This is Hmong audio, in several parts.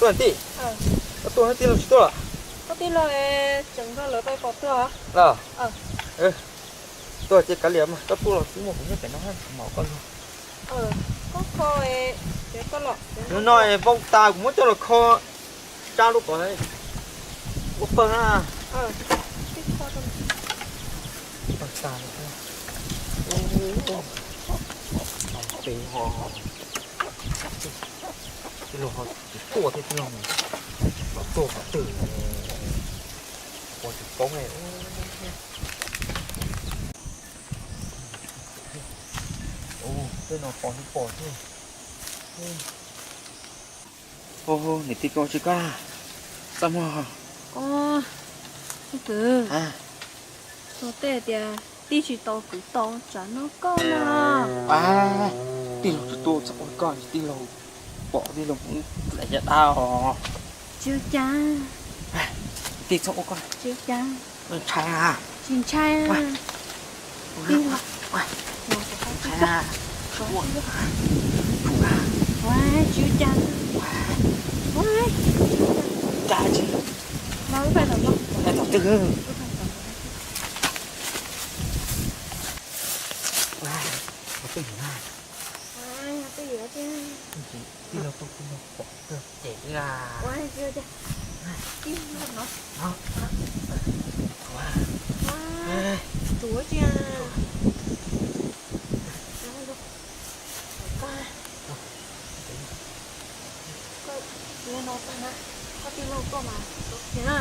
Tuaj tij, koj tuaj tij laug tsis tuaj los? Koj tij laug tseem nrog lawv pais pom tuaj. Los, tuaj ces kav liam mas, koj tuaj los xwb mas kuv nyob pem no mam koj lug. Hnub no vaub tas kuv muab coj los kho tsab lub pov ua pawg na. Pawg tas li. Pem ho tij laug ho tsis tuaj thiab, tij laug los tuaj qhov twg, ua tsis paub ne. Tej no pom li pom xwb. Niam tij, koj tsis koj xab mog. Koj, kwv, txog tej tias tij tsis tau kwv tau tsam no koj na. Tij laug tsis tuaj txhob ua koj, tij laug pom tij laug lawv caj dab os. Tsis ua cas. Tij txhob ua koj. Tsis ua cas. Ntshai a. Tsis ntshai. Tij laug, ntshai a. Tsis ua cas. Cas tsis. Los wb pais tom no. Pais tom twg? Twb yuav na. Twb yuav tiag. Tij laug tuaj tij laug pom kawg ces a. Tij laug no. Tsuav tsis. Koj, koj, no tag na, koj tij laug tuaj mas txhob qhia na.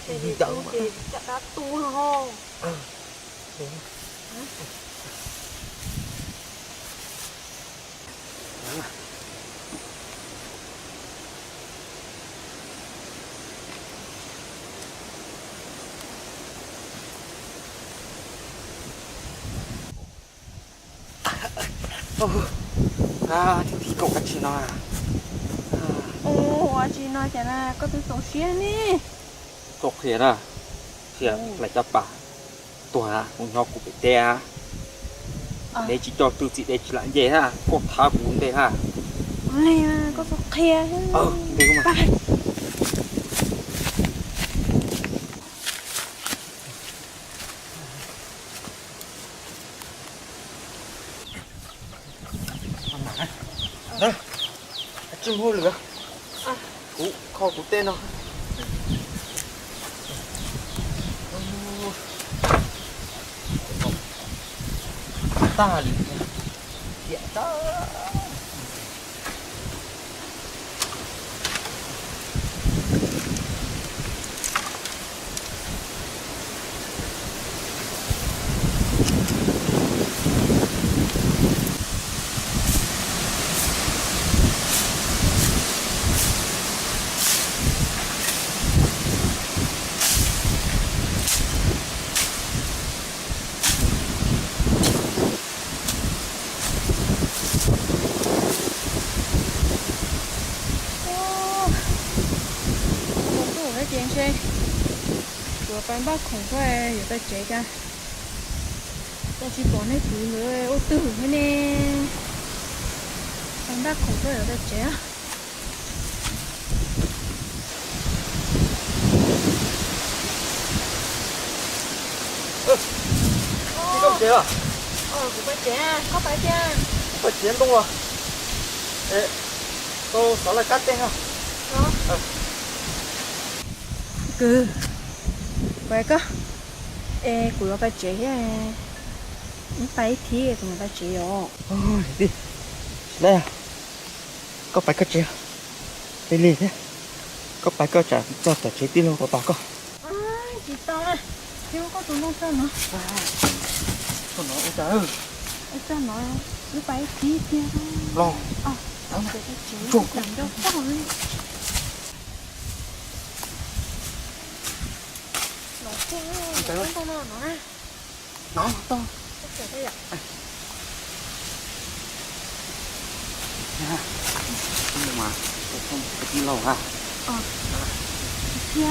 Ces li ntawd ces caj dab tu no ho. Niam tij, koj ua dab tsi no? Ua dab tsi no cas na, koj twb txaus siab ne. Txhob qhia na, qhia hlais caj pas tuag, kuv nyob kuv pem teb. Dev tsis coj twg txiv dev tsis lam nce ha, koj thab kuv ntej ha. Ua li koj txhob qhia. Tsis hu lwm, kuv kho kuv tej no. Tag li, tiam tag. Ua ntuj thiab ces ntshe kuv pais npaj khoom xwb yuav pais tsev cas. Cas tsis pom nej kwv lawv ua twg thiab ne. Pais npaj khoom xwb yuav pais tsev. Tij, koj tsev los? Kuv pais tsev, koj pais tiag? Kuv pais txiav ntoo los. Tau xov laj kab tej no. Kwv, kuv hais koj, es kuv yuav pais tsev thiab, wb pais ib thib kuv mam pais tsev os. Tij, koj pais koj tsev, lig lig thiab, koj pais koj tsam txog tom tsev tij laug tos tos koj. Tsis tau, tsis ua koj tus ntoo txog no. Txog no ua cas? Txog no wb pais ib thib tiag los. Tsev tam nco toj li. No, tau. Mas, tij laug ha. Cia.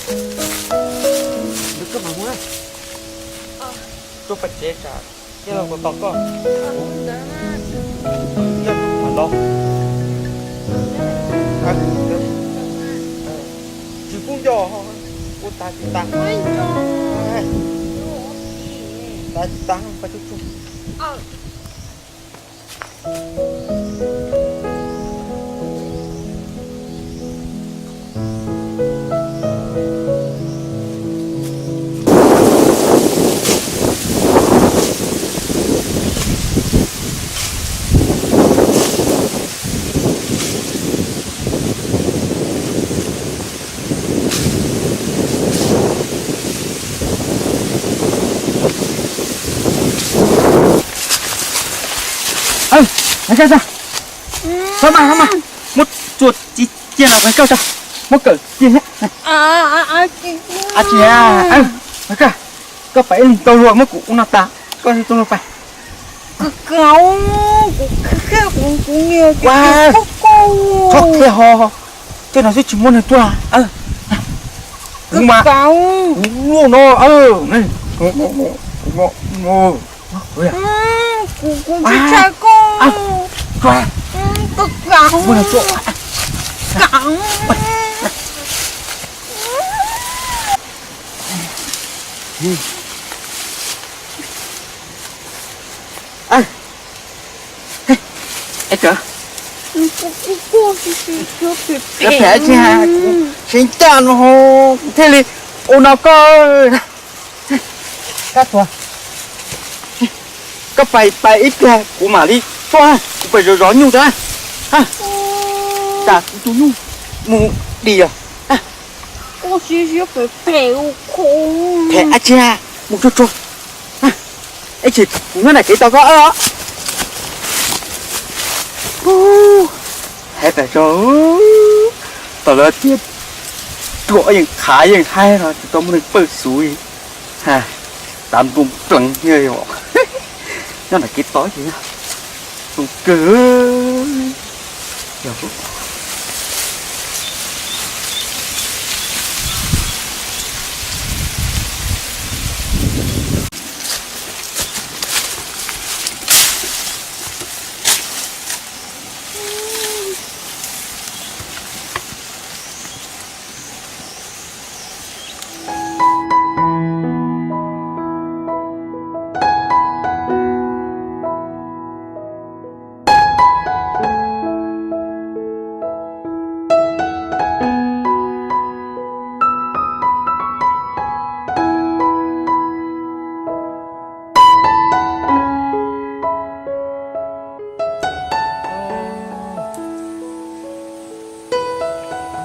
Nws koj mam mus na, tuaj pem tsev tsam nyob los kuv tos koj. Nyob ntawd mas los. Tsis pub nco, ua tas tsis tas. Tas tsis tas, pais tsuag tsuag. Koj mas, koj mas, muab txuas txiv cia no, koj tso, muab kawm cia thiab. Ab tsi, koj, koj pais ib leeg tau luag, muab kuv ua no tas, koj tau luag pais. Txhob qhia ho, tej no xwb tsis muaj neeg tuaj. Kuv mas, kuv luaj no. Phem tsis, kuv seev cas no kuv thiaj li ua no koj. Kab tuag, koj pais pais ib pliag kuv mam li tso, kuv pais zov zov nyuj tso. Tsam kuv tus nyuj mus dim os. Phem ab tsi, mus tsuag tsuag, ib tsam kuv nyob nram kev tos koj os. Hais tas tso, thaum lawv tias ruam yeej qhav yeej haib no tsis tau muaj neeg pawj xuv li. Tav nplooj pleev thiab os. Nyob nram kev tos ces zoo kawg.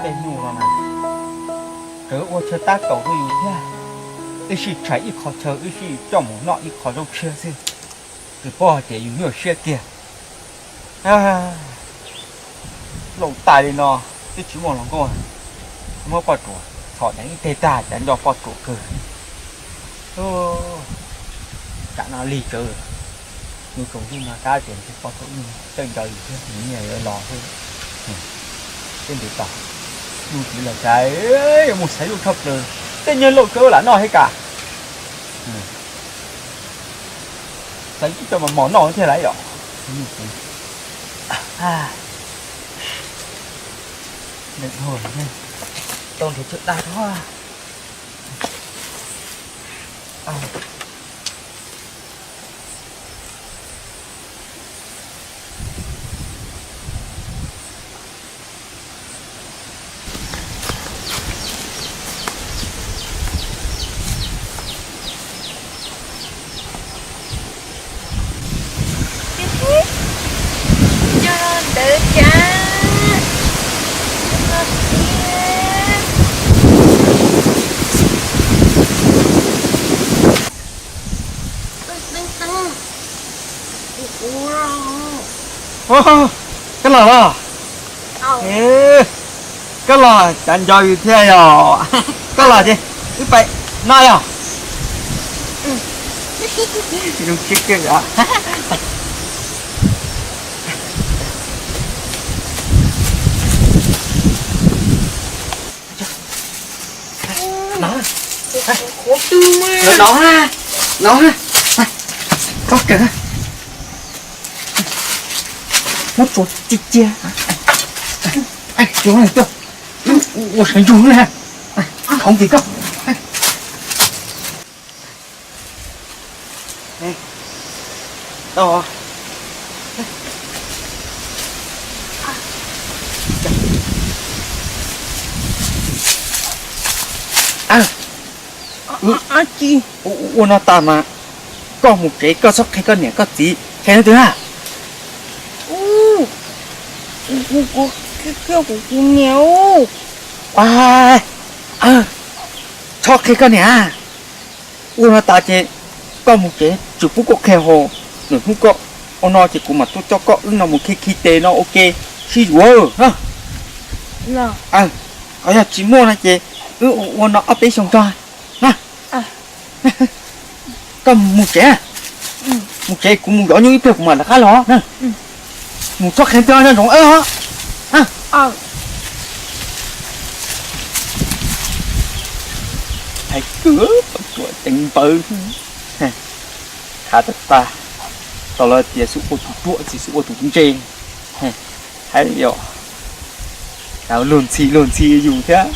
Tej nyuj no na, txawm ua chaw tab kaum rau yus thiab, wb sij tshais ib qho chaw, wb sij coj mus noj ib qho zaub tshiab xwb, twb paub hais tias yus nyuaj siab kiag. Laus tais li no twb tsis muaj hluas nkauj, muab poj ruam txhom deev ib teg tag, cas nco poj ruam kawg. Tsam no lig tsawv, nws tsoom ntsuj no tab tias ntshe poj ruam yeej coj nco yus thiab, nws yeej yuav los xwb. Tej ntiv tos, nyuj txiv los cas yuav mus xaiv nyuj tshaj plaws, tej nyuag laus tsawv lam noj thiab cas. Xaiv ib co mos mos noj thiab lawm yom. Tau nrhiav chaw dag rau. Coj ntawd cas. Koj los los? Koj los cav nco yus thiab yog? Koj los ces wb pais noj yog? Zoo siab kawg os. No, no, no, tsob kawg, muab tsuav cia cia, tsuav tuaj, ua sawv ntsug na, khoov tim koj. Ua no tas mas koj mus tsev koj txhob qhia koj niam koj txiv, qhia leej twg na? Kuv, kuv, kuv niam. Txhob qhia koj niam. Ua no tas ces koj mus tsev tsis pub koj qhia hos, nws hnub koj ua no ces kuv mam tuaj coj koj wb no mus khi khi tes no ua ke sib yuav na. Ho yog tsis muaj no ces wb ua no ob peb xyoo tso na. Koj mus tsev, mus tsev kuv mus zov nyuj ib pliag kuv mam rov qab los na. Mus txhob qhia leej twg nco ntsoov os. Hais kwv, Paj Ruam ceev npawv, khav tag tag, tau lawv tias xub ua tus ruam txiv xub ua tus ntse, hais yog luag ntxhi luag ntxhi yus thiab.